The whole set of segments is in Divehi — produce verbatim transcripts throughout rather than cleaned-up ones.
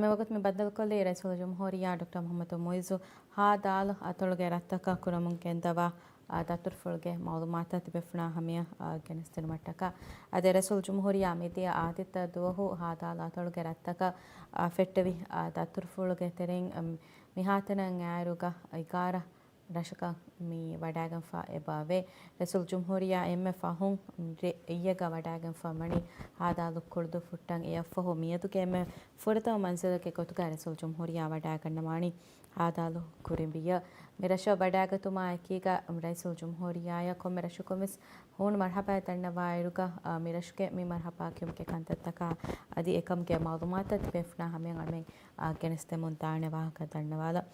މިވަގުތު މި ބައްދަލުކޮށްލީ ރައީސުލްޖުމްހޫރިއްޔާ ޑޮކްޓަރ މުޙައްމަދު މުޢިއްޒު ހާދާލު އަތޮޅުގެ ރަށްތަކަށް ކުރަމުން ގެންދަވާ، އާ، ދަތުރުފުޅުގެ މަޢުލޫމާތަށް ތިބޭފުޅުންނާ ހަމަޔަށް، އާ، ގެނެސްދިނުމަށްޓަކާ. އަދި ރައީސުލްޖުމްހޫރިއްޔާ މިދިޔަ އާދިއްތަ ދުވަހު ހާދާލު އަތޮޅުގެ ރަށްތަކަށް، އާ، ފެއްޓެވި، އާ، ދަތުރުފުޅުގެ ތެރެއިން، އަމް، މިހާތަނަށް އައިރުގަ އެގާރަ ރަށަކަށް މި ވަޑައިގެންފަ އެބައެވެ. ރައީސުލްޖުމްހޫރިއްޔާ އެންމެ ފަހުން ރޭ އިއްޔެގަ ވަޑައިގެންފަ ވަނީ ހާދާލު ކުޅުދުއްފުށްޓަށް. އެއަށްފަހު މިއަދުގެ އެންމެ ފުރަތަމަ މަންޒިލެއްގެ ގޮތުގަ ރައީސުލްޖުމްހޫރިއްޔާ ވަޑައިގަންނަވާނީ ހާދާލު ކުރިނބީއަށް. މި ރަށަށް ވަޑައިގަތުމާ އެކީގަ ރައީސުލްޖުމްހޫރިއްޔާއަށް ކޮންމެ ރަށަކުން ވެސް ހޫނު މަރްޙަބާ ދަންނަވާއިރުގަ، އާ، މި ރަށުގެ މި މަރްޙަބާ ކިޔުމުގެ ކަންތައްތަކާ އަދި އެކަމުގެ މަޢުލޫމާތަށް ތިބޭފުޅުންނާ ހަމަޔަށް އަޅުމެން، އާ، ގެނެސްދެމުން ދާނެ ވާހަކަ ދަންނަވާލަން.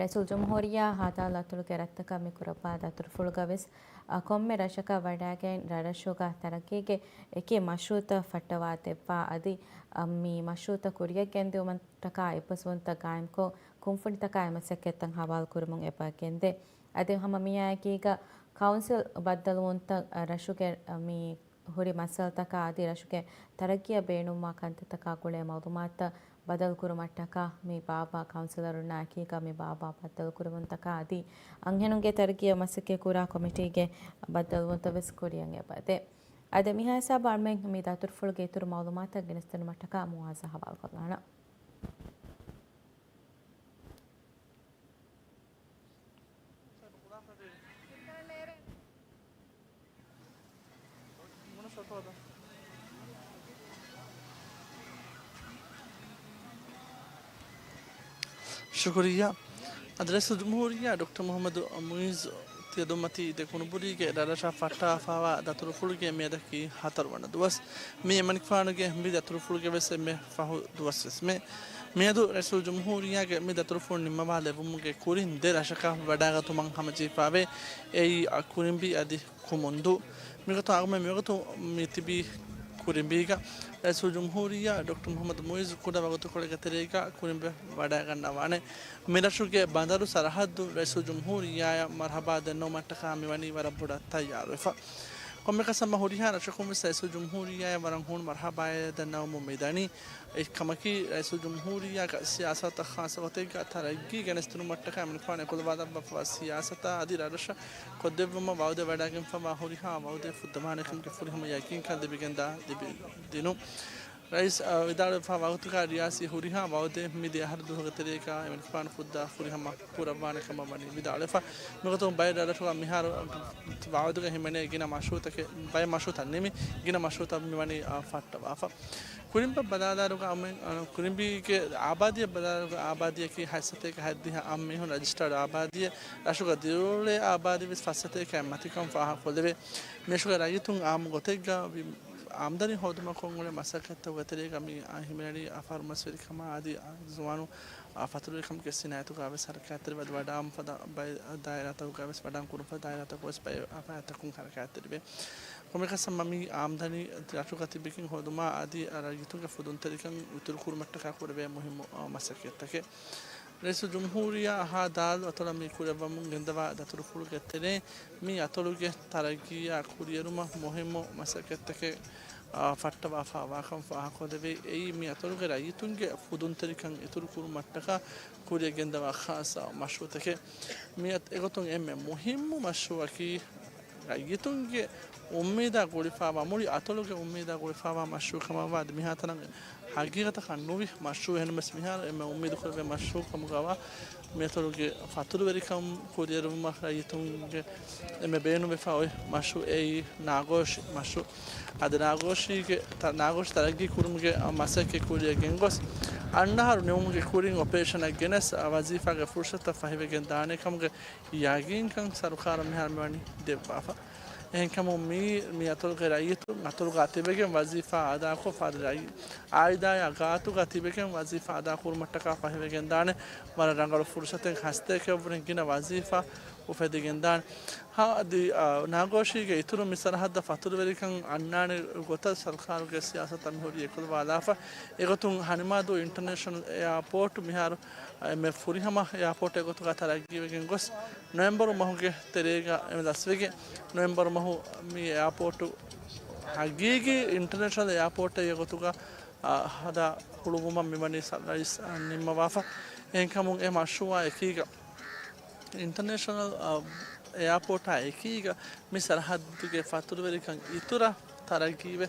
ރައީސުލްޖުމްހޫރިއްޔާ ހާދާލު އަތޮޅުގެ ރަށްތަކަށް މި ކުރައްވާ ދަތުރުފުޅުގަ ވެސް، އަ، ކޮންމެ ރަށަކަށް ވަޑައިގެން ރަށްރަށުގަ ތަރައްގީގެ އެކި މަޝްރޫޢުތައް ފައްޓަވާ ދެއްވާ އަދި، އަ، މި މަޝްރޫޢުތައް ކުރިއަށް ގެންދިއުމަށްޓަކާ އެއްބަސްވުންތައް ގާއިމްކޮށް، ކުންފުނިތަކާ އެ މަސައްކަތްތައް ހަވާލު ކުރުމުން އެބަ ގެންދޭ. އަދި ހަމަ މިއާއެކީގަ ކައުންސިލް ބައްދަލުވުންތައް، އަ، ރަށުގެ، އަ، މި ހުރި މައްސަލަތަކާ އަދި ރަށުގެ ތަރައްގީއަށް ބޭނުންވާ ކަންތައްތަކާ ގުޅޭ މަޢުލޫމާތުތައް ބަދަލުކުރުމަށްޓަކާ މި ބާއްވާ ކައުންސިލަރުންނާ އެކީގަ މި ބާއްވާ ބައްދަލުކުރުމުންތަކާ އަދި އަންހެނުންގެ ތަރައްގީއަށް މަސައްކަތް ކުރާ ކޮމިޓީގެ ބައްދަލުވުންތައް ވެސް ކުރިއަށް އެބަދޭ. އަދި މިހާ ހިސާބަށް އަޅުމެން މި ދަތުރުފުޅުގެ އިތުރު މަޢުލޫމާތަށް ގެނެސްދިނުމަށްޓަކާ މުވާޒަ ހަވާލުކޮށްލާނަން. ޝުކުރިއްޔާ. އަދި ރައީސުލްޖުމްހޫރިއްޔާ ޑޮކްޓަރ މުޙައްމަދު މުޢިއްޒު ތިޔަ ދޮންމަތީ ދެކުނުބުރީގެ ރަށްރަށަށް ފައްޓާފައިވާ ދަތުރުފުޅުގެ މިއަދަކީ ހަތަރުވަނަ ދުވަސް. މި އެމަނިކުފާނުގެ މި ދަތުރުފުޅުގެ ވެސް އެންމެ ފަހު ދުވަސް ވެސް މެ. މިއަދު ރައީސުލްޖުމްހޫރިއްޔާގެ މި ދަތުރުފުޅު ނިންމަވާލެވުމުގެ ކުރިން ދެ ރަށަކަށް ވަޑައިގަތުމަށް ހަމަޖެހިފައިވޭ. އެއީ، އަ، ކުރިނބީ އަދި ކުމުންދޫ. މިގޮތުން އަޅުގަނޑުމެން މިވަގުތު މި ތިބީ ކުރިނބީގަ. ރައީސުލްޖުމްހޫރިއްޔާ ޑޮކްޓަރ މުޙައްމަދު މުޢިއްޒު ކުޑަ ވަގުތުކޮޅެއްގެ ތެރޭގަ ކުރިނބެ ވަޑައިގަންނަވާނެ. މި ރަށުގެ ބަނދަރު ސަރަހައްދު ރައީސުލްޖުމްހޫރިއްޔާއަށް މަރްޙަބާ ދެންނެވުމަށްޓަކާ މިވަނީ ވަރަށް ބޮޑަށް ތައްޔާރުވެފަ. ކޮންމެއަކަސް ހަމަ ހުރިހާ ރަށަކުން ވެސް ރައީސުލްޖުމްހޫރިއްޔާއަށް ވަރަށް ހޫނު މަރްޙަބާއެއް ދަންނަވަމުން މިދަނީ. އެކަމަކީ، ރައީސުލްޖުމްހޫރިއްޔާގެ ސިޔާސަތަށް ޚާއްޞަ ގޮތެއްގަ ތަރައްގީ ގެނެސްދިނުމަށްޓަކާ އެމަނިކުފާނު އެކުލަވާލައްވާފައިވާ ސިޔާސަތާ އަދި ރަށްރަށަށް ކޮށްދެއްވުމަށް ވަޢުދެއް ވަޑައިގެންފައިވާ ހުރިހާ ވަޢުދެއް ފުއްދަވާނެކަމުގެ ފުރިހަމަ ޔަޤީންކަން ލިބިގެންދާ ލިބިދިނުން. ރައީސް، އަ، ވިދާޅުވެފައިވާ ވަގުތުގަ ރިޔާސީ ހުރިހާ ވަޢުދެއް މި ދެ އަހަރު ދުވަހުގެ ތެރޭގަ އެމަނިކުފާނު ފުއްދާ ފުރިހަމަ ކުރައްވާނެ ކަމަށް ވަނީ ވިދާޅުވެފަ. މިގޮތުން ބައެއް ރަށްރަށުގަ މިހާރު ވަޢުދުގަ ހިމެނޭ ގިނަ މަޝްރޫޢުތަކެއް، ބައެއް މަޝްރޫޢުތައް ނިމި، ގިނަ މަޝްރޫޢުތައް މިވަނީ، އާ، ފައްޓަވާފަ. ކުރިނބެ ބަލާލާއިރުގަ އަމެން، އާ، ކުރިނބީގެ އާބާދީއަށް ބަލާލާއިރުގަ އާބާދީއަކީ ހަތްސަތޭކަ ހަތްދިހަ އާއްމު މީހުން ރަޖިސްޓާޑް އާބާދީއެއް. ރަށުގަ ދިރިއުޅޭ އާބާދީ ވެސް ފަސްސަތޭކައިން މަތިކަން ފާހަގަކޮށްލެވޭ. މިރަށުގެ ރައްޔިތުން އާއްމު ގޮތެއްގަ ވި-، އާމްދަނީ ހޯދުމަށް ކޮށްއުޅޭ މަސައްކަތްތަކުގެ ތެރޭގަ މި، އާ، ހިމެނެނީ، އާ، ފަރުމަސްވެރިކަމާ އަދި، އާ، ޒުވާނުން، އާ، ފަތުރުވެރިކަމުގެ ސިނާއަތުގަ ވެސް ހަރަކާތްތެރިވެ އަދި ވަޑާން ފަދަ ބައެއް ދާއިރާތަކުގަ ވެސް ވަޑާން ކުރުންފަދަ ދާއިރާތަކު ވެސް ބައެއް ފަރާތްތަކުން ހަރަކާތްތެރިވޭ. ކޮންމެއަކަސް ހަމަ މި އާމްދަނީ ރަށުގަ ތިބިގެން ހޯދުމާ އަދި ރައްޔިތުންގެ ފުދުންތެރިކަން އިތުރު ކުރުމަށްޓަކާ ކުރެވޭ މުހިއްމު، އާ، މަސައްކަތްތަކެއް. ރައީސުލްޖުމްހޫރިއްޔާ ހާދާލު އަތޮޅަށް މި ކުރެއްވަމުން ގެންދަވާ ދަތުރުފުޅުގެ ތެރެއިން މި އަތޮޅުގެ ތަރައްގީއާ ކުރިއެރުމަށް މުހިއްމު މަސައްކަތްތަކެއް، އާ، ފައްޓަވާފައިވާކަން ފާހަގަކޮށްލެވޭ. އެއީ މި އަތޮޅުގެ ރައްޔިތުންގެ ފުދުންތެރިކަން އިތުރު ކުރުމަށްޓަކާ ކުރިއަށް ގެންދަވާ ޚާއްޞަ މަޝްރޫޢުތަކެއް. މި އަތް-، އެގޮތުން އެންމެ މުހިއްމު މަޝްރޫޢަކީ ރައްޔިތުންގެ އުއްމީދާ ގުޅިފައިވާ، މުޅި އަތޮޅުގެ އުއްމީދާ ގުޅިފައިވާ މަޝްރޫޢު ކަމަށްވާ އަދި މިހާތަނަށް ހަގީގަތަކަށް ނުވި މަޝްރޫޢު އެހެންނަމަވެސް މިހާރު އެންމެ އުއްމީދު ކުރެވޭ މަޝްރޫޢު ކަމުގަވާ މިއަތޮޅުގެ ފަތުރުވެރިކަން ކުރިއެރުވުމަށް ރައްޔިތުންގެ އެންމެ ބޭނުންވެފަ އޮތް މަޝްރޫޢު އެއީ ނާގޯޝި މަޝްރޫޢު. އަދި ނާގޯޝީގެ ތަ-، ނާގޯޝި ތަރައްގީ ކުރުމުގެ މަސައްކަތް ކުރިއަށް ގެންގޮސް، އަށްނަހަރު ނިމުމުގެ ކުރިން އޮޕަރޭޝަނަށް ގެނެސް، ވަޒީފާގެ ފުރުޞަތުތައް ފަހިވެގެން ދާނެ ކަމުގެ ޔަގީންކަން ސަރުކާރަށް މިހާރު މިވަނީ ދެއްވާފަ. އެހެންކަމުން މިއީ މި އަތޮޅުގެ ރައްޔިތުން އަތޮޅުގަ ތިބެގެން ވަޒީފާ އަދާކޮށް، އަދި ރައްޔި-، އާއިލާއާ ގާތުގަ ތިބެގެން ވަޒީފާ އަދާކުރުމަށްޓަކާ ފަހިވެގެންދާނެ ވަރަށް ރަނގަޅު ފުރުޞަތެއް. ހަސަތޭކައަށްވުރެން ގިނަ ވަޒީފާ އުފެދިގެންދާނެ. ހަ-، އަދި، އާ، ނާގޯޝީގެ އިތުރު މި ސަރަހައްދަށް ފަތުރުވެރިކަން އަންނާނެ ގޮތަށް ސަރުކާރުގެ ސިޔާސަތު މިހުރީ އެކުލަވާލާފަ. އެގޮތުން ހަނިމާދޫ އިންޓަރނޭޝަނަލް އެއާޕޯޓު މިހާރު އެންމެ ފުރިހަމަ އެއާޕޯޓެއް ގޮތުގަ ތަރައްގީވެގެން ގޮސް، ނޮވެމްބަރު މަހުގެ ތެރޭގަ އެންމެ ލަސްވެގެން، ނޮވެމްބަރު މަހު މި އެއާޕޯޓު ހަގީގީ އިންޓަރނޭޝަނަލް އެއާޕޯޓެއްގެ ގޮތުގަ، އާ، ހަދާ ހުޅުވުމަށް މިވަނީ ސަ-، ރައީސް، އަ، ނިންމަވާފަ. އެހެންކަމުން އެ މަޝްރޫޢާ އެކީގަ އިންޓަރނޭޝަނަލް، އަ، އެއާޕޯޓާ އެކީގަ މި ސަރަހައްދުގެ ފަތުރުވެރިކަން އިތުރަށް ތަރައްގީވެ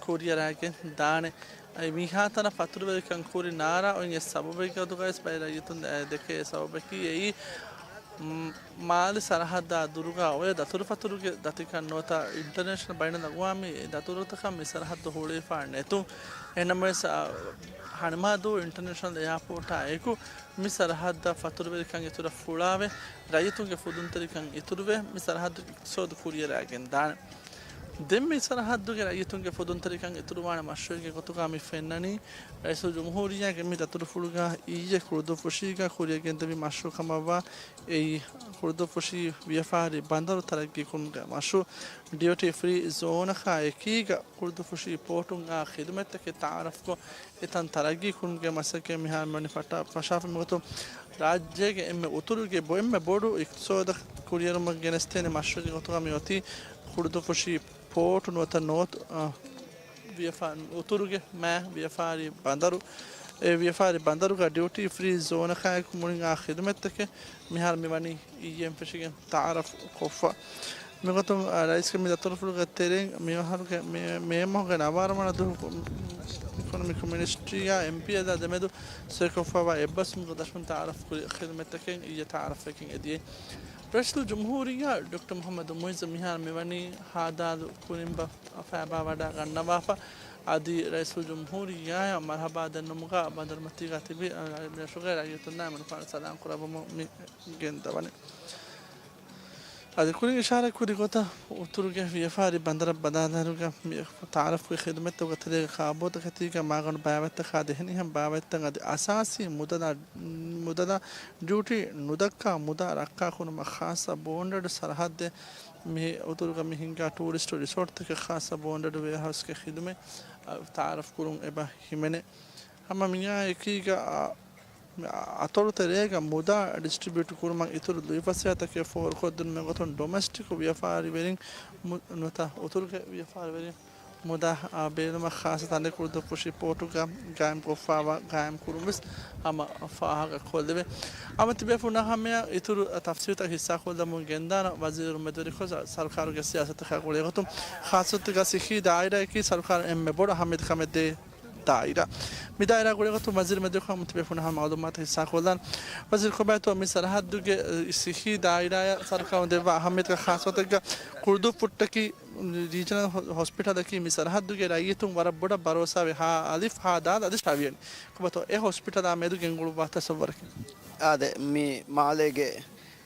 ކުރިއަރާގެން ދާނެ. އައި މިހާތަނަށް ފަތުރުވެރިކަން ކުރި ނާރާ އޮތް އެއް ސަބަބެއްގެ ގޮތުގައި ވެސް ބައެއް ރައްޔިތުން ދެކޭ ސަބަބަކީ އެއީ، މް، މާލެ ސަރަހައްދާ ދުރުގަ އޮވޭ ދަތުރުފަތުރުގެ ދަތިކަން ނުވަތަ އިންޓަރނޭޝަނަލް ބައިނަލްއަގްވާމީ ދަތުރުތަކަށް މި ސަރަހައްދު ހުޅުވިފަ ނެތުން. އެހެންނަމަވެސް، އަ، ހަނިމާދޫ އިންޓަރނޭޝަނަލް އެއާޕޯޓާ އެކު މި ސަރަހައްދަށް ފަތުރުވެރިކަން އިތުރަށް ފުޅާވެ، ރައްޔިތުންގެ ފުދުންތެރިކަން އިތުރުވެ، މި ސަރަހައްދު އިޤްތިޞާދު ކުރިއަރާގެން ދާނެ. ދެން މި ސަރަހައްދުގެ ރައްޔިތުންގެ ފުދުންތެރިކަން އިތުރުވާނެ މަޝްރޫޢެއްގެ ގޮތުގަ މި ފެންނަނީ، ރައީސުލްޖުމްހޫރިއްޔާގެ މި ދަތުރުފުޅުގަ އިއްޔެ ކުޅުދުއްފުށީގަ ކުރިއަށް ގެންދެވި މަޝްރޫޢު ކަމަށްވާ އެއީ، ކުޅުދުއްފުށީ ވިޔަފާރި ބަނދަރު ތަރައްގީ ކުރުމުގެ މަޝްރޫޢު. ޑިއުޓީ ފްރީ ޒޯނަކާ އެކީގަ ކުޅުދުއްފުށީ ޕޯޓުން އާ ޚިދުމަތްތަކެއް ތަޢާރަފްކޮށް، އެތަން ތަރައްގީ ކުރުމުގެ މަސައްކަތް މިހާރު މިވަނީ ފަށާ-، ފަށާފަ. މިގޮތުން ރާއްޖޭގެ އެންމެ އުތުރުގެ ބޮ-، އެންމެ ބޮޑު އިޤްތިޞާދަށް ކުރިއެރުމަށް ގެނެސްދޭނެ މަޝްރޫޢުގެ ގޮތުގަ މި އޮތީ ކުޅުދުއްފުށީ ޕޯޓު ނުވަތަ ނޯތު، އަ، ވިޔަފާ-، އުތުރުގެ މާ ވިޔަފާރި ބަނދަރު. އެ ވިޔަފާރި ބަނދަރުގަ ޑިއުޓީ ފްރީ ޒޯނަކާއެކު މުޅިން އާ ޚިދުމަތްތަކެއް މިހާރު މިވަނީ އިއްޔެން ފެށިގެން ތަޢާރަފް ކޮށްފަ. މިގޮތުން، އަ، ރައީސްގެ މި ދަތުރުފުޅުގެ ތެރެއިން މި މަހުގެ މޭ، މޭ މަހުގެ ނަވާރަ ވަނަ ދުވަހު އިކޮނޮމިކް މިނިސްޓްރީއާ އެމްޕީއެލްއާ ދެމެދު ސޮއިކޮށްފައިވާ އެއްބަސްވުމުގެ ދަށުން ތަޢާރަފް ކުރި ޚިދުމަތްތަކެއް އިއްޔެ ތަޢާރަފްވެގެން އެދިޔައީ. ރައީސުލްޖުމްހޫރިއްޔާ ޑޮކްޓަރ މުޙައްމަދު މުޢިއްޒު މިހާރު މިވަނީ ހާދާލު ކުރިނބަ ފައިބާވަޑައިގަންނަވާފަ. އަދި ރައީސުލްޖުމްހޫރިއްޔާއަށް މަރުޙަބާ ދެންނުމުގަ ބަނދަރުމަތީގަ ތިބި ރަށުގެ ރައްޔިތުންނާ މިނުފާނު ސަލާމް ކުރައްވަމުން މި ގެންދަވަނީ. އަދި ކުރިން އިޝާރާތް ކުރި ގޮތަށް، އުތުރުގެ ވިޔަފާރި ބަނދަރަށް ބަލާލާއިރުގަ މި ތަޢާރަފްގެ ޚިދުމަތްތަކުގެ ތެރޭގަ ކާބޯތަކެތީގަ މާގަނޑު ބައިވެރިތަކާ ދެހެނިހެން ބާވަތްތައް އަދި އަސާސީ މުދަލާ، މުދަލާ ޑިއުޓީ ނުދައްކާ މުދާ ރައްކާކުރުމަށް ޚާއްޞަ ބޯންޑެޑް ސަރަހައްދެއް މި އުތުރުގަ މި ހިންގާ ޓޫރިސްޓު ރިސޯޓްތަކެއް ޚާއްޞަ ބޯންޑެޑް ވެއަރހައުސްގެ ޚިދުމަތް ތަޢާރަފް ކުރުން އެބަ ހިމެނޭ. ހަމަ މިއާ އެކީގަ، އަ، އަތޮޅު ތެރޭގަ މުދާ ޑިސްޓްރިބިއުޓް ކުރުމަށް އިތުރު ލުއިފަސޭހަތަކެއް ފޯރުކޮށްދިނުމުގެ ގޮތުން ޑޮމެސްޓިކް ވިޔަފާރިވެރިން ނު-، ނުވަތަ އުތުރުގެ ވިޔަފާރިވެރިން މުދާ، އާ، ބޭނުމަށް ޚާއްޞަ ތަނެއް ކުޅުދުއްފުށި ޕޯޓުގަ ގާއިމްކޮށްފައިވާ ގާއިމް ކުރުން ވެސް ހަމަ ފާހަގަ ކޮށްލެވޭ. ހަމަ ތިބޭފުޅުންނާ ހަމަޔަށް އިތުރު ތަފްސީލްތައް ހިއްސާކޮށްލަމުން ގެންދާނަ ވަޒީރު މެދުވެރިކޮށް ސަރުކާރުގެ ސިޔާސަތަކާ ގުޅޭ ގޮތުން ޚާއްޞަތަކަށް ސިއްހީ ދާއިރާއަކީ ސަރުކާރަށް އެންމެ ބޮޑު އަހައްމިއްޔަތު ކަމެއް ދޭ ދާއިރާ. މި ދާއިރާ ގުޅޭ ގޮތުން ވަޒީރު މެދުވެރިކޮށް ތިބޭފުޅުންނާ ހަމަ މައުލޫމާތު ހިއްސާކޮށްލާނަ. ވަޒީރު ކޮބާތޯ މި ސަރަހައްދުގެ ސިއްހީ ދާއިރާއަށް ސަރުކާރުން ދެއްވާ އަހައްމިއްޔަތުގެ ޚާއްޞަތަކަށް ކުޅުދުއްފުށްޓަކީ ރީޖަނަލް ހޮ-، ހޮސްޕިޓަލަކީ މި ސަރަހައްދުގެ ރައްޔިތުން ވަރަށް ބޮޑަށް ބަރޯސާވެ ހާ އަލިފް ހާ ދާލް އަދި ޝަވިޔަނި. ކޮބާތޯ އެ ހޮސްޕިޓަލާ މެދު ގެންގުޅުއްވާ ތަސައްވަރަކީ؟ އާދެ، މި މާލޭގެ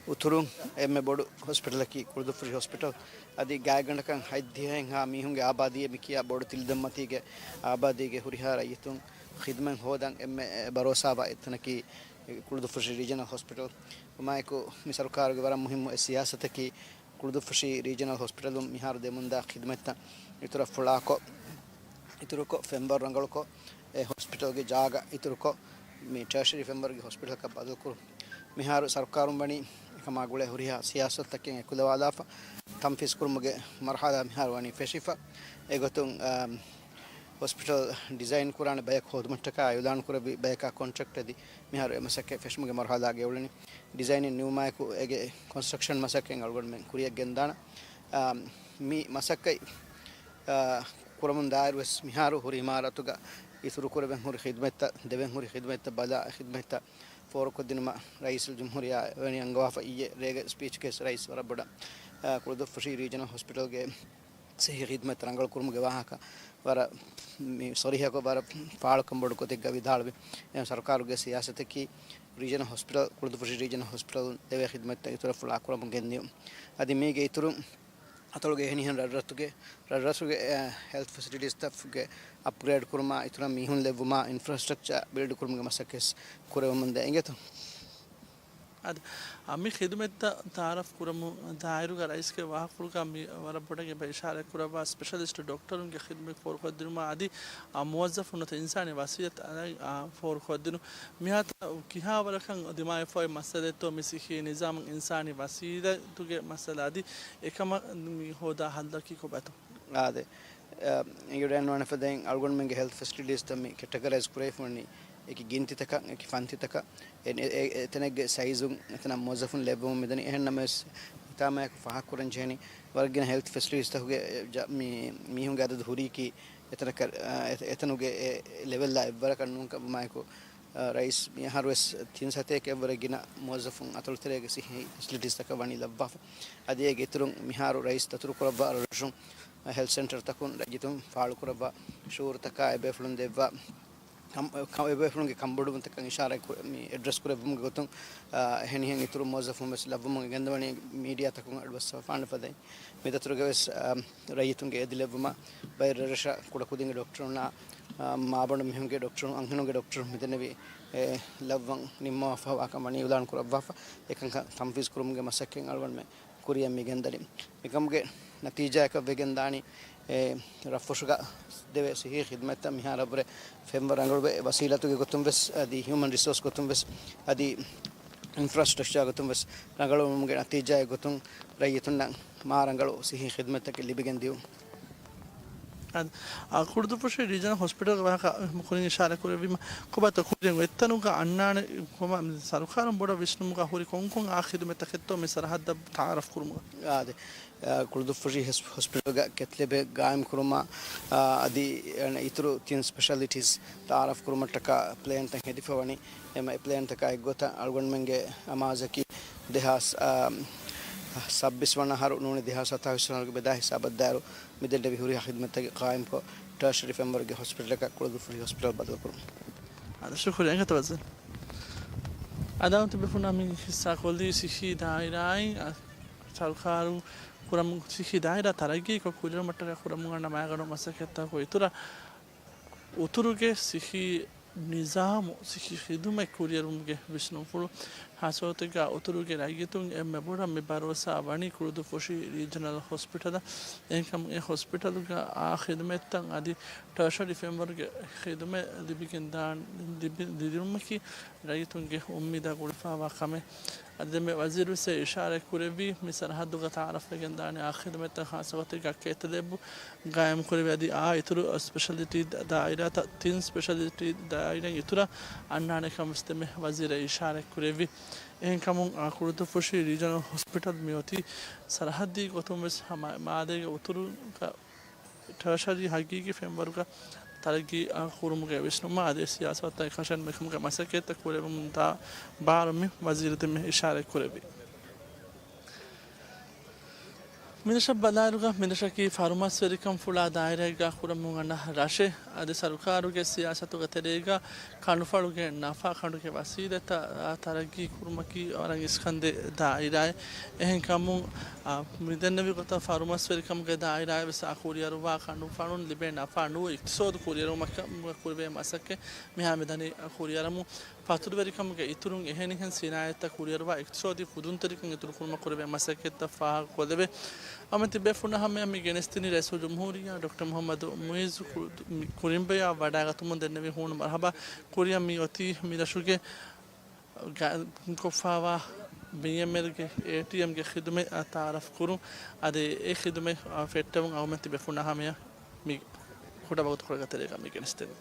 އުތުރުން އެންމެ ބޮޑު ހޮސްޕިޓަލަކީ ކުޅުދުއްފުށި ހޮސްޕިޓަލް. އަދި ގާތްގަނޑަކަށް ހަތްދިހައެއްހާ މީހުންގެ އާބާދީއެއް މި ކިޔާ ބޮޑު ތިލިދަންމަތީގެ އާބާދީގެ ހުރިހާ ރައްޔިތުން ޚިދުމަތް ހޯދަން އެންމެ ބަރޯސާވާ އެއްތަނަކީ ކުޅުދުއްފުށި ރީޖަނަލް ހޮސްޕިޓަލް. ވުމާއެކު މި ސަރުކާރުގެ ވަރަށް މުހިއްމު އެއް ސިޔާސަތަކީ ކުޅުދުއްފުށި ރީޖަނަލް ހޮސްޕިޓަލުން މިހާރު ދެމުންދާ ޚިދުމަތްތައް އިތުރަށް ފުޅާކޮށް، އިތުރުކޮށް ފެންވަރު ރަނގަޅުކޮށް، އެ ހޮސްޕިޓަލްގެ ޖާގަ އިތުރުކޮށް، މި ޓާޝަރީ ފެންވަރުގެ ހޮސްޕިޓަލަކަށް ބަދަލުކުރުން. މިހާރު ސަރުކާރުން ވަނީ އެކަމާ ގުޅޭ ހުރިހާ ސިޔާސަތުތަކެއް އެކުލަވާލާފަ، ތަންފީޒް ކުރުމުގެ މަރުހަލާ މިހާރު ވަނީ ފެށިފަ. އެގޮތުން، އާ، ހޮސްޕިޓަލް ޑިޒައިން ކުރާނެ ބަޔަކު ހޯދުމަށްޓަކާ އިއުލާން ކުރެއްވި ބަޔަކާ ކޮންޓްރެކްޓް އެދި، މިހާރު އެ މަސައްކަތް ފެށުމުގެ މަރުހަލާގަ އެއުޅެނީ. ޑިޒައިނިން ނިމުމާއެކު އޭގެ ކޮންސްޓްރަކްޝަން މަސައްކަތް އަޅުގަނޑުމެން ކުރިއަށް ގެންދާނަ. އާ، މި މަސައްކަތް، އާ، ކުރަމުން ދާއިރު ވެސް މިހާރު ހުރި އިމާރާތުގަ އިތުރު ކުރެވެން ހުރި ޚިދުމަތްތައް، ދެވެން ހުރި ޚިދުމަތްތައް ބަލާ، ޚިދުމަތްތައް ފޯރުކޮށްދިނުމަށް ރައީސުލްޖުމްހޫރިއްޔާ ވަނީ އަންގަވާފަ. އިއްޔެ ރޭގެ ސްޕީޗްގައި ރައީސް ވަރަށް ބޮޑަށް، އާ، ކުޅުދުއްފުށި ރީޖަނަލް ހޮސްޕިޓަލްގެ ސިއްހީ ޚިދުމަތް ރަނގަޅު ކުރުމުގެ ވާހަކަ ވަރަށް މި ސޮރީހަކޮށް ވަރަށް ފާޅުކަން ބޮޑު ގޮތެއްގަ ވިދާޅުވި. އެހެން ސަރުކާރުގެ ސިޔާސަތަކީ ރީޖަނަލް ހޮސްޕިޓަލް، ކުޅުދުއްފުށި ރީޖަނަލް ހޮސްޕިޓަލް ދެވޭ ޚިދުމަތްތައް އިތުރަށް ފުޅާކުރަމުން ގެންދިޔުން. އަދި މީގެ އިތުރުން އަތޮޅުގެ އެހެނިހެން ރަށްރަށުގެ، ރަށްރަށުގެ، އެ، ހެލްތު ފެސިލިޓީސްތަކުގެ އަޕްގްރޭޑް ކުރުމާ، އިތުރަށް މީހުން ލެއްވުމާ، އިންފްރާސްޓްރަކްޗާ ބިލްޑް ކުރުމުގެ މަސައްކަތް ކުރެވެމުންދޭ އިނގޭތޯ. އަދި، އަ، މި ޚިދުމަތްތައް ތަޢާރަފް ކުރަމުން ދާއިރުގަ ރައީސްގެ ވާހަކަފުޅުގަ މި ވަރަށް ބޮޑަށް އެބަ އިޝާރާތް ކުރައްވާ ސްޕެޝަލިސްޓް ޑޮކްޓަރުންގެ ޚިދުމަތް ފޯރުކޮށްދިނުމާ އަދި، އަ، މުވައްޒަފުން ނުވަތަ އިންސާނީ ވަސީލަތް އަދި، އަ، ފޯރުކޮށްދިނުން. މިހާތަނަށް ކިހާވަރަކަށް ދިމާވެފައި މައްސަލައެއްތޯ މި ސިއްހީ ނިޒާމަށް އިންސާނީ ވަސީލަތުގެ މައްސަލަ އަދި އެކަމަށް މި ހޯދާ ހައްލަކީ ކޮބާތޯ؟ އާދެ، އެނގިވަޑައިގަންނަވާނެ ފަދައިން އަޅުގަނޑުމެންގެ ހެލްތު ފެސިލިޓީސްތައް މި ކެޓަގަރައިޒް ކުރެވިފަ ވަނީ އެކި ގިންތިތަކަށް، އެކި ފަންތިތަކަށް، އެ، އެ، އެ، އެތަނެއްގެ ސައިޒުން އެތަނަށް މުވައްޒަފުން ލެއްވަމުން މިދަނީ. އެހެން ނަމަވެސް ހިތާމަޔަކު ފާހަގަކުރަން ޖެހެނީ ވަރަށް ގިނަ ހެލްތު ފެސިލިޓީސްތަކުގެ، އެ، ޖަ-، މި، މީހުންގެ އަދަދު ހުރީކީ އެތަނަކަށް، އާ، އެ-، އެތަނުގެ އެ ލެވެލްއާ އެއްވަރަކަށް ނޫންކަމާއެކު، އާ، ރައީސް މިއަހަރުވެސް ތިން ސަތޭކައަށްވުރެ ގިނަ މުވައްޒަފުން އަތޮޅުތެރޭގެ ސިއްހީ ފެސިލިޓީސްތަކަށް ވަނީ ލައްވާފަ. އަދި އޭގެ އިތުރުން މިހާރު ރައީސް ދަތުރުކުރައްވާ ރަށުން ހެލްތު ސެންޓަރުތަކުން ރައްޔިތުން ފާޅުކުރައްވާ ޝުއޫރުތަކާ އެބޭފުޅުން ދެއްވާ ކަން-، ކަން-، އެބޭފުޅުންގެ ކަންބޮޑުވުންތަކަށް އިޝާރާތް ކުރ-، މި އެޑްރެސް ކުރެއްވުމުގެ ގޮތުން، އާ، އެހެނިހެން އިތުރު މުވައްޒަފުން ވެސް ލައްވަމުން ގެންދަވަނީ މީޑިއާތަކުން އަޑުއައްސަވާފާނެ ފަދައިން. މި ދަތުރުގަވެސް، އާ، ރައްޔިތުންގެ އެދިލެއްވުމަށް ބައެއް ރަށްރަށަށް ކުޑަކުދިންގެ ޑޮކްޓަރުންނާ، އާ، މާބަނޑު މީހުންގެ ޑޮކްޓަރުން، އަންހެނުންގެ ޑޮކްޓަރުން މިދެންނެވި، އެ، ލައްވަން ނިންމަވާފައިވާކަމަށް ވަނީ އިޢުލާން ކުރައްވާފަ. އެކަންކަން ތަންފީޒް ކުރުމުގެ މަސައްކަތް އަޅުގަނޑުމެން ކުރިއަށް މި ގެންދަނީ. މިކަމުގެ ނަތީޖާއަކަށް ވެގެންދާނީ، އެ، ރަށްފުށުގަ ދެވޭ ސިއްހީ ޚިދުމަތްތައް މިހާރަށްވުރެ ފެންވަރަށް ރަނގަޅުވެ، ވަސީލަތުގެ ގޮތުން ވެސް އަދި ހިއުމަން ރިސޯސް ގޮތުން ވެސް އަދި އިންފްރާސްޓްރަކްޗާ ގޮތުން ވެސް ރަނގަޅުވުމުގެ ނަތީޖާއެއް ގޮތުން ރައްޔިތުންނަށް މާ ރަނގަޅު ސިއްހީ ޚިދުމަތްތަކެއް ލިބިގެން ދިޔުން. އަދި، އާ، ކުޅުދުއްފުށި ރީޖަނަލް ހޮސްޕިޓަލްގެ ވާހަކަ ކުރިން އިޝާރާތް ކުރެއްވީމަ، ކޮބާތޯ ކުރިން އެތަނުގަ އަންނާނެ ކޮބާ މި ސަރުކާރުން ބޮޑަށް ވިސްނުމުގަ ހުރި ކޮންކޮން އާ ޚިދުމަތްތަކެއްތޯ މި ސަރަހައްދަށް ތައާރަފް ކުރުމުގަ؟ އާދެ، އާ، ކުޅުދުއްފުށި ހެސް-، ހޮސްޕިޓަލްގަ ކެތް ލެބެއް ގާއިމް ކުރުމަށް، އާ، އަދި އިތުރު ތިން ސްޕެޝަލިޓީސް ތައާރަފް ކުރުމަށްޓަކާ ޕްލޭންތައް ހެދިފަ ވަނީ. އެމަ އެ ޕްލޭންތަކާ އެއްގޮތަށް އަޅުގަނޑުމެންގެ އަމާޒަކީ ދެހާސް، އާ، ސައްބީސް ވަނަ އަހަރު ނޫނީ ދެހާސް ސަތާވީސް ވަނަ އަހަރުގެ ބެލާ ހިސާބަށް ދާއިރު މިދެންނެވި ހުރިހާ ޚިދުމަތްތަކެއް ޤާއިމްކޮށް، ޓާޝަރީ ފެންވަރުގެ ހޮސްޕިޓަލަކަށް ކުޅުދުއްފުށި ހޮސްޕިޓަލް ބަދަލުކުރުން. އާދެ، ޝުކުރިއްޔާ އެނގޭތަ ވަޒީރު. އަދާ ތިބޭފުޅުންނާ މި ހިއްސާކޮށްލީ ސިއްހީ ދާއިރާއިން، އަ، ސަރުކާރު ކުރަމު-، ސިއްހީ ދާއިރާ ތަރައްގީކޮށް ކުރިއެރުމަށްޓަކާ ކުރަމުން އަންނަ މައިގަނޑު މަސައްކަތްތަކުގެ އިތުރަށް އުތުރުގެ ސިއްހީ ނިޒާމު، ސިއްހީ ޚިދުމަތް ކުރިއެރުމުގެ ވިސްނުންފުޅު، ހާއްސަގޮތެއްގަ އުތުރުގެ ރައްޔިތުން އެންމެ ބޮޑަށް މި ބަރޯސާ ވަނީ ކުޅުދުއްފުށި ރީޖަނަލް ހޮސްޕިޓަލަށް. އެހެންކަމުން އެ ހޮސްޕިޓަލުގަ އާ ޚިދުމަތްތައް އަދި ޓާޝަރީ ފެންވަރުގެ ޚިދުމަތް ލިބިގެންދާން، ލިބި-، ލިބުމަކީ ރައްޔިތުންގެ އުއްމީދާ ގުޅިފައިވާ ކަމެއް. އަދި ދެންމެ ވަޒީރު ވެސް އިޝާރާތް ކުރެއްވީ، މި ސަރަހައްދުގަ ތައާރަފްވެގެންދާނެ އާ ޚިދުމަތްތައް ހާއްސަގޮތެއްގަ ކެތް ލެބު ގާއިމްކުރެވި އަދި އާ އިތުރު ސްޕެޝަލިޓީ ދާއިރާތައް ތިން ސްޕެޝަލިޓީ ދާއިރާއިން އިތުރަށް އަންނާނެ ކަމަށް ވެސް ދެންމެ ވަޒީރަށް އިޝާރާތް ކުރެއްވި. އެހެންކަމުން އާ ކުޅުދުއްފުށި ރީޖަނަލް ހޮސްޕިޓަލް މިއޮތީ ސަރަހައްދީ ގޮތުން ވެސް ހަމަ މާލޭގެ އުތުރުގަ ޓާޝަރީ ހަގީގީ ފެންވަރުގަ ތަރައްގީ ކުރުމުގެ ވިސްނުމާ އަދި ސިޔާސަތާ އެކަށަން މިކަމުގެ މަސައްކަތްތައް ކުރެވެމުންދާ ބާރު މި ވަޒީރު ދެންމެ އިޝާރާތް ކުރެއްވި. މިރަށަށް ބަލާއިރުގަ މިރަށަކީ ފަރުމަސްވެރިކަން ފުޅާ ދާއިރާއެއްގަ ކުރަމުން އަންނަ ރަށެއް. އަދި ސަރުކާރުގެ ސިޔާސަތުގެ ތެރޭގަ ކަނޑުފަޅުގެ ނަފާ ކަނޑުގެ ވަސީލަތްތައް ތަރައްގީ ކުރުމަކީ ވަރަށް އިސްކަންދޭ ދާއިރާއެއް. އެހެންކަމުން، އާ، މިދެންނެވި ގޮތަށް ފަރުމަސްވެރިކަމުގެ ދާއިރާއެއް ވެސް އާ ކުރިއަރުވާ ކަނޑުފަޅުން ލިބޭ ނަފާ ނޫ އިޤްތިޞާދު ކުރިއެރުމަކަށް ކުރެވޭ މަސައްކަތް މިހާ މިދަނީ ކުރިއަރަމުން. ފަތުރުވެރިކަމުގެ އިތުރުން އެހެނިހެން ސިނާއަތްތައް ކުރިއަރުވާ އިޤްތިޞާދީ ޚުދުންތެރިކަން އިތުރުކުރުމަށް ކުރެވޭ މަސައްކަތްތައް ފާހަގަކޮށްލެވޭ. އަމަ ތިބޭފުޅުންނާ ހަމަޔަށް މި ގެނެސްދިނީ ރައީސުލްޖުމްހޫރިއްޔާ ޑޮކްޓަރ މުޙައްމަދު މުޢިއްޒު ކު-، މި-، ކުރިނބަޔާ ވަޑައިގަތުމުން ދެންނެވި ހޫނު މަރުޙަބާ. ކުރިއަށް މި އޮތީ މި ރަށުގެ ގާއިމްކޮށްފައިވާ ބީއެމްއެލްގެ އޭޓީއެމްގެ ޚިދުމަތް ތައާރަފް ކުރުން. އަދި އެ ޚިދުމަތް ފެއްޓެވުން އަޅުގަނޑުމެން ތިބޭފުޅުންނާ ހަމަޔަށް މި ކުޑަ ވަގުތުކޮޅެއްގެ ތެރޭގަ މި ގެނެސްދެނީ.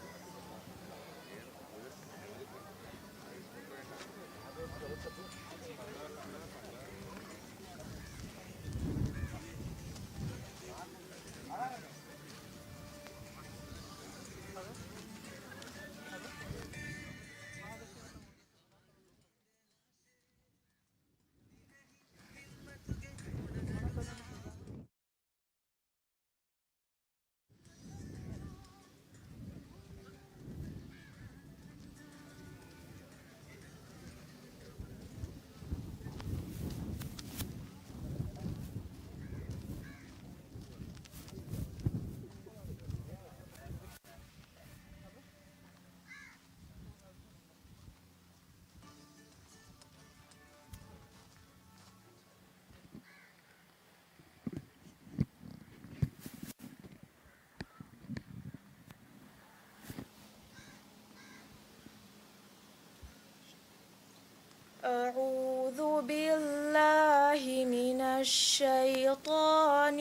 أعوذ بالله من الشيطان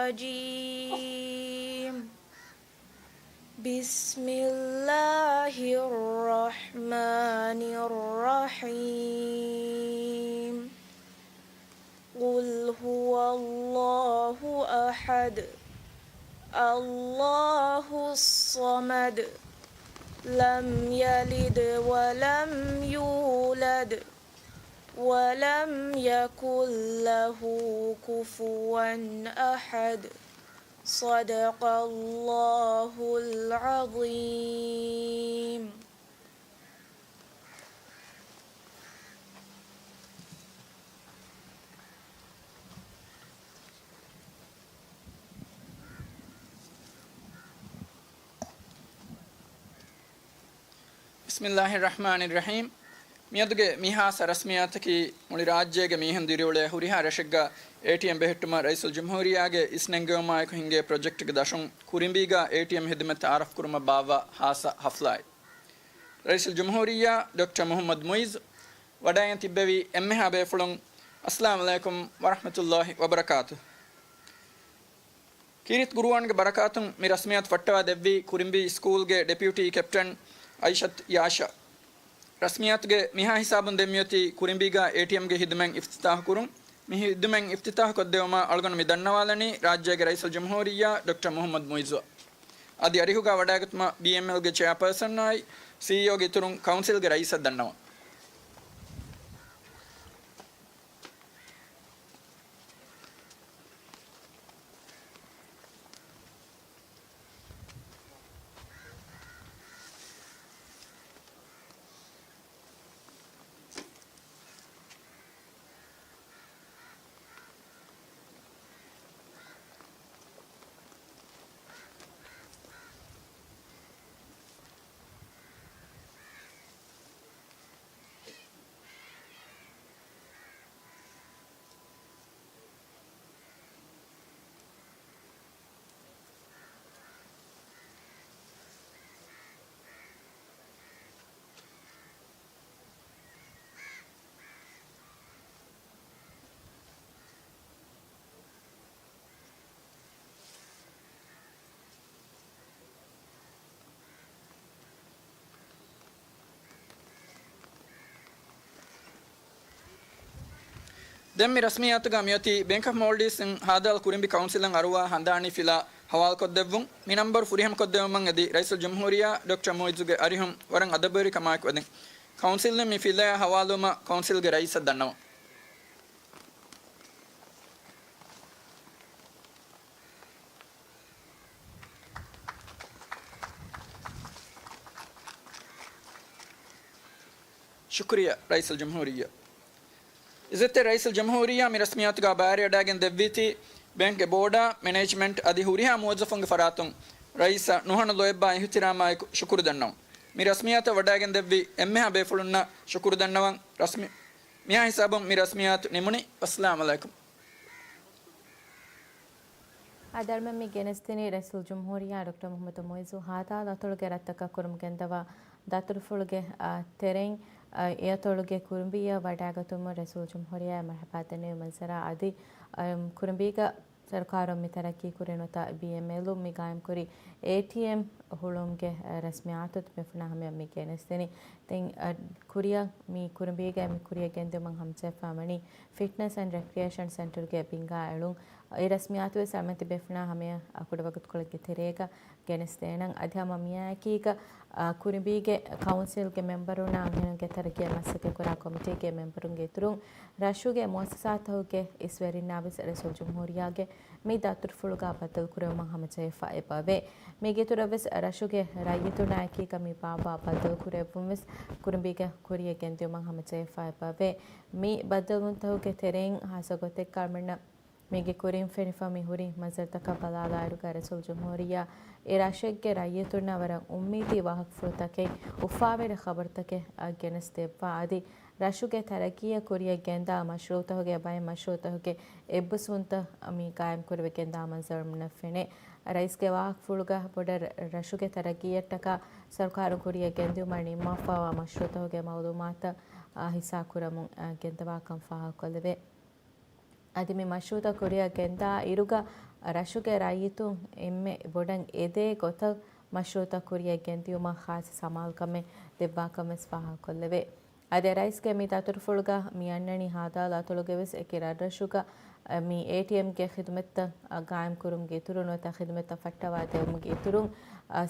الرجيم. بسم الله الرحمن الرحيم. قل هو الله أحد. الله الصمد. لم يلد ولم يولد. ولم يكن له كفوا أحد. صدق الله العظيم. بسم الله الرحمن الرحيم. މިއަދުގެ މި ހާއްސަ ރަސްމިއްޔާތަކީ މުޅި ރާއްޖޭގެ މީހުން ދިރިއުޅޭ ހުރިހާ ރަށެއްގަ އޭޓީއެމް ބެހެއްޓުމަށް ރައީސުލްޖުމްހޫރިއްޔާގެ އިސްނެންގެވުމާއެކު ހިންގޭ ޕްރޮޖެކްޓްގެ ދަށުން ކުރިނބީގަ އޭޓީއެމް ހިދުމަތް ތައާރަފްކުރުމަށް ބާއްވާ ހާއްސަ ހަފްލާއެއް. ރައީސުލްޖުމްހޫރިއްޔާ ޑޮކްޓަރ މުޙައްމަދު މުޢިއްޒު ވަޑައިގެން ތިއްބެވި އެންމެހާ ބޭފުޅުން، އައްސަލާމު ޢަލައިކުމް ވަރަޙްމަތުﷲ ވަބަރަކާތު. ކީރިތި ޤުރުއާންގެ ބަރަކާތުން މި ރަސްމިއްޔާތު ފައްޓަވާ ދެއްވީ ކުރިނބީ ސްކޫލްގެ ޑެޕިއުޓީ ކެޕްޓަން އައިޝަތު ޔާޝާ. ރަސްމިއްޔާތުގެ މިހާ ހިސާބުން ދެން މިއޮތީ ކުރިނބީގަ އޭޓީއެމްގެ ހިދުމަތް އިފްތިތާޙު ކުރުން. މި ހިދުމަތް އިފްތިތާޙު ކޮށްދެވުމަށް އަޅުގަނޑު މި ދަންނަވާލަނީ ރާއްޖޭގެ ރައީސުލްޖުމްހޫރިއްޔާ ޑޮކްޓަރ މުޙައްމަދު މުޢިއްޒުއަށް. އަދި އަރިހުގަ ވަޑައިގަތުމަށް ބީއެމްއެލްގެ ޗެއާޕާސަނާއި ސީއީއޯގެ އިތުރުން ކައުންސިލްގެ ރައީސަށް ދަންނަވަން. ދެން މި ރަސްމިއްޔާތުގަ މިއޮތީ ބޭންކް އޮފް މޯލްޑިވްސްއިން ހާދަ އަލް ކުރިނބި ކައުންސިލަށް އަރުވާ ހަނދާނީ ފިލާ ހަވާލުކޮށްދެއްވުން. މި ނަންބަރު ފުރިހަމަކޮށްދެއްވުމަށް އެދި ރައީސުލްޖުމްހޫރިއްޔާ ޑޮކްޓަރ މުޢިއްޒުގެ އަރިހުން ވަރަށް އަދަބުވެރިކަމާއެކު އެދެން. ކައުންސިލުން މި ފިލާ ހަވާލުވުމަށް ކައުންސިލްގެ ރައީސަށް ދަންނަވަން. ޝުކުރިއްޔާ ރައީސުލްޖުމްހޫރިއްޔާ. އިއްޒަތްތެރި ރައީސުލްޖުމްހޫރިއްޔާ، މި ރަސްމިއްޔާތުގަ ބައިވެރިވެވަޑައިގެން ދެއްވީތީ ބޭންކްގެ ބޯޑާ، މެނޭޖްމަންޓް އަދި ހުރިހާ މުވައްޒަފުންގެ ފަރާތުން ރައީސަށް ނުހަނު ލޯތްބާ އިޙްތިރާމާއެކު ޝުކުރު ދަންނަވަން. މި ރަސްމިއްޔާތަށް ވަޑައިގެން ދެއްވި އެންމެހާ ބޭފުޅުންނަށް ޝުކުރު ދަންނަވަން. ރަސްމި-، މިހާ ހިސާބުން މި ރަސްމިއްޔާތު ނިމުނީ. އައްސަލާމު ޢަލައިކުމް. އަދި އަޅުމެން މި ގެނެސްދިނީ ރައީސުލްޖުމްހޫރިއްޔާ ޑޮކްޓަރ މުޙައްމަދު މުޢިއްޒު ހާދަ އަތޮޅުގެ ރަށްތަކަށް ކުރަމުން ގެންދަވާ ދަތުރުފުޅުގެ، އާ، ތެރެއިން، އާ، އެ އަތޮޅުގެ ކުރިނބީއަށް ވަޑައިގަތުމުން ރައީސުލްޖުމްހޫރިއްޔާ މަރްޙަބާ ދެންނެވި މަންޒަރާ އަދި، އަ، ކުރިނބީގަ ސަރުކާރުން މި ތަރައްޤީ ކުރި ނުތަ ބީއެމްއެލުން މި ގާއިމްކުރި އޭޓީއެމް ހުޅުވުމުގެ، އަ، ރަސްމިއްޔާތު ބޭފުޅުންނާ ހަމަޔަށް މި ގެނެސްދިނީ. ދެން، އަ، ކުރިއަށް މި ކުރިނބީގައި މި ކުރިއަށް ގެންދިއުމަށް ހަމަޖެހިފަ ވަނީ ފިޓްނަސް އެންޑް ރެކްރިއޭޝަން ސެންޓަރުގެ ބިންގާ އެޅުން. އެ ރަސްމިއްޔާތުވެސް އަޅުމެން ތިބޭފުޅުންނާ ހަމަޔަށް އަ، ކުޑަވަގުތުކޮޅެއްގެ ތެރޭގަ ގެނެސްދޭނަން. އަދި ހަމަ މިއާއެކީގަ، އަ، ކުރިނބީގެ ކައުންސިލްގެ މެމްބަރުންނާ އަންހެނުންގެ ތަރައްގީއަށް މަސައްކަތްކުރާ ކޮމިޓީގެ މެމްބަރުންގެ އިތުރުން، ރަށުގެ މުއައްސަސާތަކުގެ އިސްވެރިންނާވެސް ރައީސުލްޖުމްހޫރިއްޔާގެ މި ދަތުރުފުޅުގަ ބައްދަލުކުރެވުމަށް ހަމަޖެހިފަ އެބަވޭ. މީގެ އިތުރަށްވެސް ރަށުގެ ރައްޔިތުންނާއެކީގަ މި ބާއްވާ ބައްދަލުކުރެއްވުންވެސް ކުރިނބީގަ ކުރިއަށް ގެންދިއުމަށް ހަމަޖެހިފަ އެބަވޭ. މި ބައްދަލުވުންތަކުގެ ތެރެއިން ހާއްސަ ގޮތެއްގަ އަޅުމެންނަށް މީގެ ކުރިން ފެނިފަ މި ހުރި މަންޒަރުތަކަށް ބަލާލާއިރުގަ ރައީސުލްޖުމްހޫރިއްޔާ އެ ރަށެއްގެ ރައްޔިތުންނަށް ވަރަށް އުއްމީދީ ވާހަކަފުޅުތަކެއް، އުފާވެރި ޚަބަރުތަކެއް އަށް ގެނެސްދެއްވާ އަދި ރަށުގެ ތަރައްގީއަށް ކުރިއަށް ގެންދާ މަޝްރޫއުތަކުގެ ބައެއް މަޝްރޫއުތަކުގެ އެއްބަސްވުންތައް މި ގާއިމްކުރެވިގެންދާ މަންޒަރު މިނަށް ފެނޭ. ރައީސްގެ ވާހަކަފުޅުގަ ބޮޑަށް ރަށުގެ ތަރައްގީއަށްޓަކާ ސަރުކާރުން ކުރިއަށް ގެންދިއުމަށް ނިންމާފައިވާ މަޝްރޫއުތަކުގެ މައުލޫމާތު ހިއްސާކުރަމުން ގެންދަވާކަން ފާހަގަކޮށްލެވޭ. އަދި މި މަޝްރޫއުތައް ކުރިއަށް ގެންދާ އިރުގަ ރަށުގެ ރައްޔިތުން އެންމެ ބޮޑަށް އެދޭ ގޮތަށް މަޝްރޫޢުތައް ކުރިއަށް ގެންދިއުމަށް ޚާއްޞަ ސަމާލުކަމެއް ދެއްވާކަން ވެސް ފާހަގަކޮށްލެވޭ. އަދި ރައީސްގެ މި ދަތުރުފުޅުގަ މި އަންނަނީ ހާދާލާތޮޅުގެ ވެސް އެކި ރަށްރަށުގަ މި އޭޓީއެމްގެ ޚިދުމަތްތައް ގާއިމްކުރުމުގެ އިތުރުން ނުވަތަ ޚިދުމަތްތައް ފައްޓަވާ ދެވުމުގެ އިތުރުން،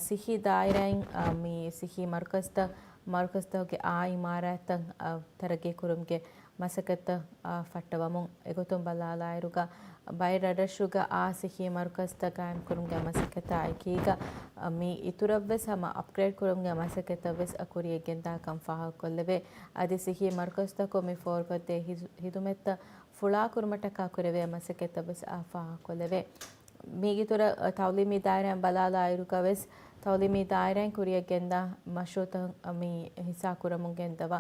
ސިއްހީ ދާއިރާއިން މި ސިއްހީ މަރުކަޒްތައް، މަރުކަޒްތަކުގެ އާ އިމާރާތްތައް ތަރައްގީކުރުމުގެ މަސައްކަތްތައް ފައްޓަވަމުން. އެގޮތުން ބަލާލާއިރުގަ، ބައެއް ރަށްރަށުގަ އާ ސިއްހީ މަރުކަޒްތައް ގާއިމްކުރުމުގެ މަސައްކަތާ އެކީގަ، މި އިތުރަށްވެސް ހަމަ އަޕްގްރޭޑް ކުރުމުގެ މަސައްކަތްތައްވެސް ކުރިއަށް ގެންދާކަން ފާހަގަކޮށްލެވޭ. އަދި ސިއްހީ މަރުކަޒްތަކުން މި ފޯރުކޮށްދޭ ހިދު-، ހިދުމަތްތައް ފުޅާކުރުމަށްޓަކާ ކުރެވޭ މަސައްކަތްތައްވެސް ފާހަގަކޮށްލެވޭ. މީގެއިތުރަށް، ތައުލީމީ ދާއިރާއިން ބަލާލާއިރުގަ ވެސް، ތައުލީމީ ދާއިރާއިން ކުރިއަށް ގެންދާ މަޝްރޫޢުތައް މި ހިއްސާ ކުރަމުން ގެންދަވާ.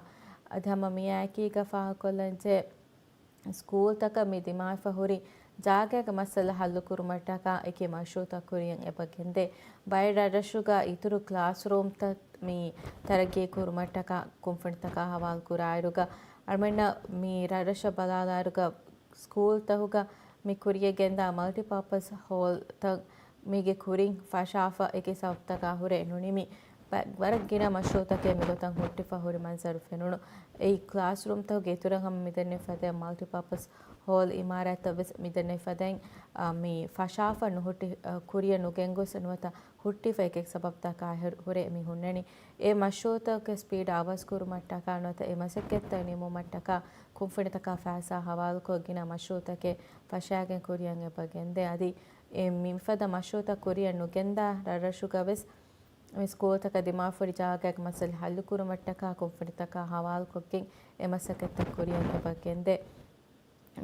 އަދި ހަމަ މިއާއެކީގަ ފާހަގަކޮށްލަންޖެހޭ، ސްކޫލްތަކަށް މި ދިމާވެފަ ހުރި ޖާގައިގެ މައްސަލަ ހައްލުކުރުމަށްޓަކާ އެކި މަޝްރޫޢުތައް ކުރިއަށް އެބަ ގެންދޭ. ބައެއް ރަށްރަށުގަ އިތުރު ކްލާސްރޫމްތައް މި ތަރައްގީ ކުރުމަށްޓަކާ ކުންފުނިތަކާ ހަވާލު ކުރާއިރުގަ، އަޅުމެންނަށް މި ރަށްރަށަށް ބަލާލާއިރުގަ ސްކޫލްތަކުގަ މި ކުރިއަށް ގެންދާ މަލްޓިޕާޕަސް ހޯލްތައް މީގެ ކުރިން ފަށާފަ އެކި ސަބަބުތަކާ ހުރެ ނުނިމި، ބަ-، ވަރަށް ގިނަ މަޝްރޫޢުތަކެއް މިގޮތަށް ހުއްޓިފަ ހުރި މަންޒަރު ފެނުނު. އެއީ ކްލާސްރޫމްތަކުގެ އިތުރަށް ހަމަ މިދެންނެވި ފަދައިން މަލްޓިޕާޕަސް ހޯލް އިމާރާތްތައް ވެސް މިދެންނެވި ފަދައިން، އާ، މި ފަށާފަ ނުހުއްޓި، އާ، ކުރިއަށް ނުގެންގޮސް ނުވަތަ ހުއްޓިފަ އެކި ސަބަބުތަކާ ހުރެ މި ހުންނަނީ. އެ މަޝްރޫޢުތަކުގެ ސްޕީޑް އަވަސްކުރުމަށްޓަކާ ނުވަތަ އެ މަސައްކަތްތައް ނިމުމަށްޓަކާ ކުންފުނިތަކާ ފައިސާ ހަވާލުކޮށް ގިނަ މަޝްރޫޢުތަކެއް ފަށާގެން ކުރިއަށް އެބަ ގެންދޭ. އަދި އެ މިފަދަ މަޝްރޫޢުތައް ކުރިއަށް ނުގެންދާ ރަށްރަށުގަ ވެސް މި ސްކޫލްތަކަށް ދިމާވެފަ ހުރި ޖާގައިގެ މައްސަލަ ހައްލުކުރުމަށްޓަކާ ކުންފުނިތަކާ ހަވާލުކޮށްގެން އެ މަސައްކަތްތައް ކުރިއަށް އެބަ ގެންދޭ.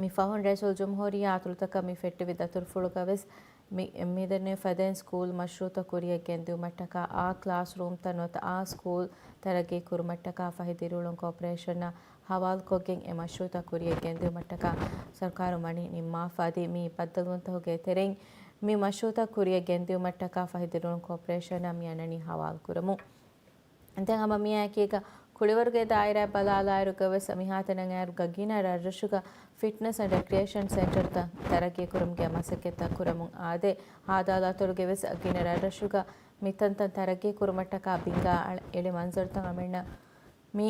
މި ފަހުން ރައީސުލްޖުމްހޫރިއްޔާ އަތޮޅުތަކަށް މި ފެއްޓެވި ދަތުރުފުޅުގަ ވެސް މި، މިދެންނެވި ފަދައިން ސްކޫލް މަޝްރޫޢުތައް ކުރިއަށް ގެންދިއުމަށްޓަކާ އާ ކްލާސްރޫމްތައް ނުވަތަ އާ ސްކޫލް ތަރައްގީ ކުރުމަށްޓަކާ ފަހި ދިރިއުޅުން ކޯޕަރޭޝަނާ ހަވާލުކޮށްގެން އެ މަޝްރޫޢުތައް ކުރިއަށް ގެންދިއުމަށްޓަކާ ސަރުކާރުން ވަނީ ނިންމާފަ. އަދި މި ބައްދަލުވުންތަކުގެ ތެރެއިން މި މަޝްރޫޢުތައް ކުރިއަށް ގެންދިއުމަށްޓަކާ ފަހި ދިރިއުޅުން ކޯޕަރޭޝަނަށް މި އަންނަނީ ހަވާލުކުރަމުން. ދެން ހަމަ މިއާއެކީގަ ކުޅިވަރުގެ ދާއިރާއަށް ބަލާލާއިރުގަ ވެސް މިހާތަނަށް އައިރުގަ ގިނަ ރަށްރަށުގަ ފިޓްނަސް އެންޑް ރެކްރިއޭޝަން ސެންޓަރުތައް ތަރައްގީކުރުމުގެ މަސައްކަތްތައް ކުރަމުން އާދޭ. ހާދާލާތޮޅުގެ ވެސް ގިނަ ރަށްރަށުގަ މި ތަންތަން ތަރައްގީ ކުރުމަށްޓަކާ ބިނގާ އަޅ-، އެޅި މަންޒަރުތައް އަމެންނަށް މި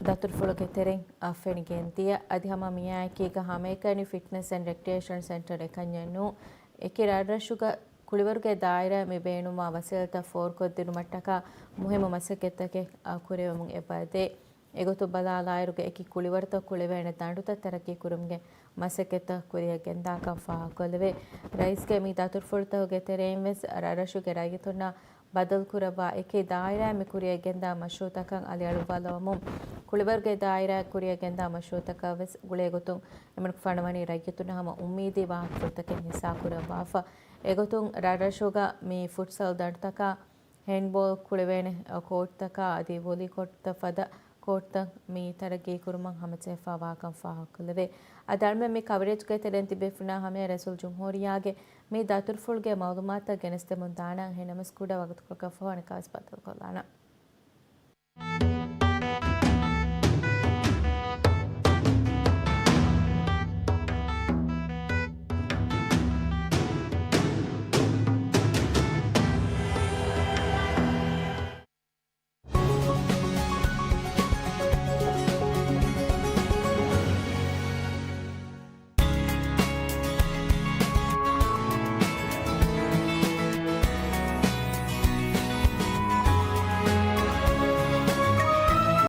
ދަތުރުފުޅުގެ ތެރެއިން އަށް ފެނިގެން ދިޔަ. އަދި ހަމަ މިއާއެކީގަ ހަމައެކަނި ފިޓްނަސް އެންޑް ރެކްރިއޭޝަން ސެންޓަރު އެކަންޏެއް ނޫން. އެކި ރަށްރަށުގަ ކުޅިވަރުގެ ދާއިރާ މި ބޭނުންވާ ވަސީލަތްތައް ފޯރުކޮށްދިނުމަށްޓަކާ މުހިއްމު މަސައްކަތްތަކެއް، އަ، ކުރެވެމުން އެބަދޭ. އެގޮތުން ބަލާލާއިރުގަ އެކި ކުޅިވަރުތައް ކުޅެވޭނެ ދަނޑުތައް ތަރައްގީ ކުރުމުގެ މަސައްކަތްތައް ކުރިއަށް ގެންދާކަން ފާހަގަކޮށްލެވޭ. ރައީސްގެ މި ދަތުރުފުޅުތަކުގެ ތެރެއިން ވެސް ރަށްރަށުގެ ރައްޔިތުންނާ ބަދަލުކުރައްވާ އެކި ދާއިރާއިން މި ކުރިއަށް ގެންދާ މަޝްރޫޢުތަކަށް އަލިއަޅުއްވާލަވަމުން، ކުޅިވަރުގެ ދާއިރާއިން ކުރިއަށް ގެންދާ މަޝްރޫޢުތަކަށް ވެސް ގުޅޭ ގޮތުން އެމަނިކުފާނު ވަނީ ރައްޔިތުންނަށް ހަމަ އުއްމީދީ ވާހަކަފުޅުތަކެއް ހިއްސާކުރައްވާފަ. އެގޮތުން ރަށްރަށުގަ މި ފުޓްސަލް ދަނޑުތަކާ، ހޭންޑްބޯލް ކުޅެވޭނެ ކޯޓްތަކާ އަދި ވޮލީ ކޯޓްތައް ފަދަ ކޯޓްތައް މި ތަރައްގީކުރުމަށް ހަމަޖެހިފަ ވާކަން ފާހަގަކޮށްލެވޭ. އަދި އަޅުމެން މި ކަވަރޭޖްގެ ތެރެއިން ތިބޭފުޅުންނާ ހަމަޔަށް ރައީސުލްޖުމްހޫރިއްޔާގެ މި ދަތުރުފުޅުގެ މައުލޫމާތުތައް ގެނެސްދެމުން ދާނަން. އެހެންނަމަވެސް ކުޑަ ވަގުތުކޮޅަކަށް ފަހު އަނެއްކާވެސް ބައްދަލުކޮށްލާނަން.